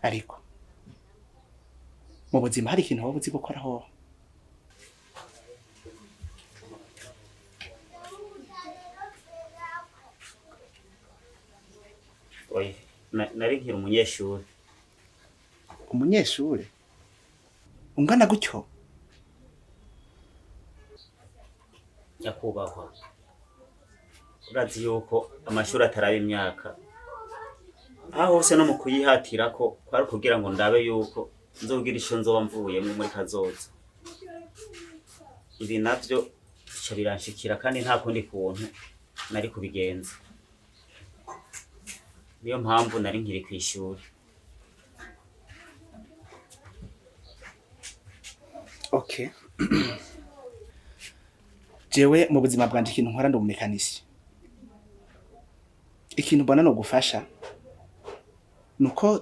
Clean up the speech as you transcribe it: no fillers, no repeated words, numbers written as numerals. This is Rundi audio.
Ariko mu buzima hari ikintu woba uzi gukora hoho? Oya, nari nkiri umunyeshuri. Umunyeshure ungana gutyo? Nyakubahwa, urazi yuko amashuri ataraba imyaka. Aho hose no mu kuyihatirako kwari ukugira ngo ndabe yuko nzogira ico nzoba mvuyemwo muri kazoza. Ibi navyo bica biranshikira kandi nta kundi kuntu nari kubigenza. Niyo mpamvu nari nkiri kw'ishuri. Okay. Jewe mu buzima bwanje ikintu nkora ndi umumekanisi. Ikintu mbona no gufasha nuko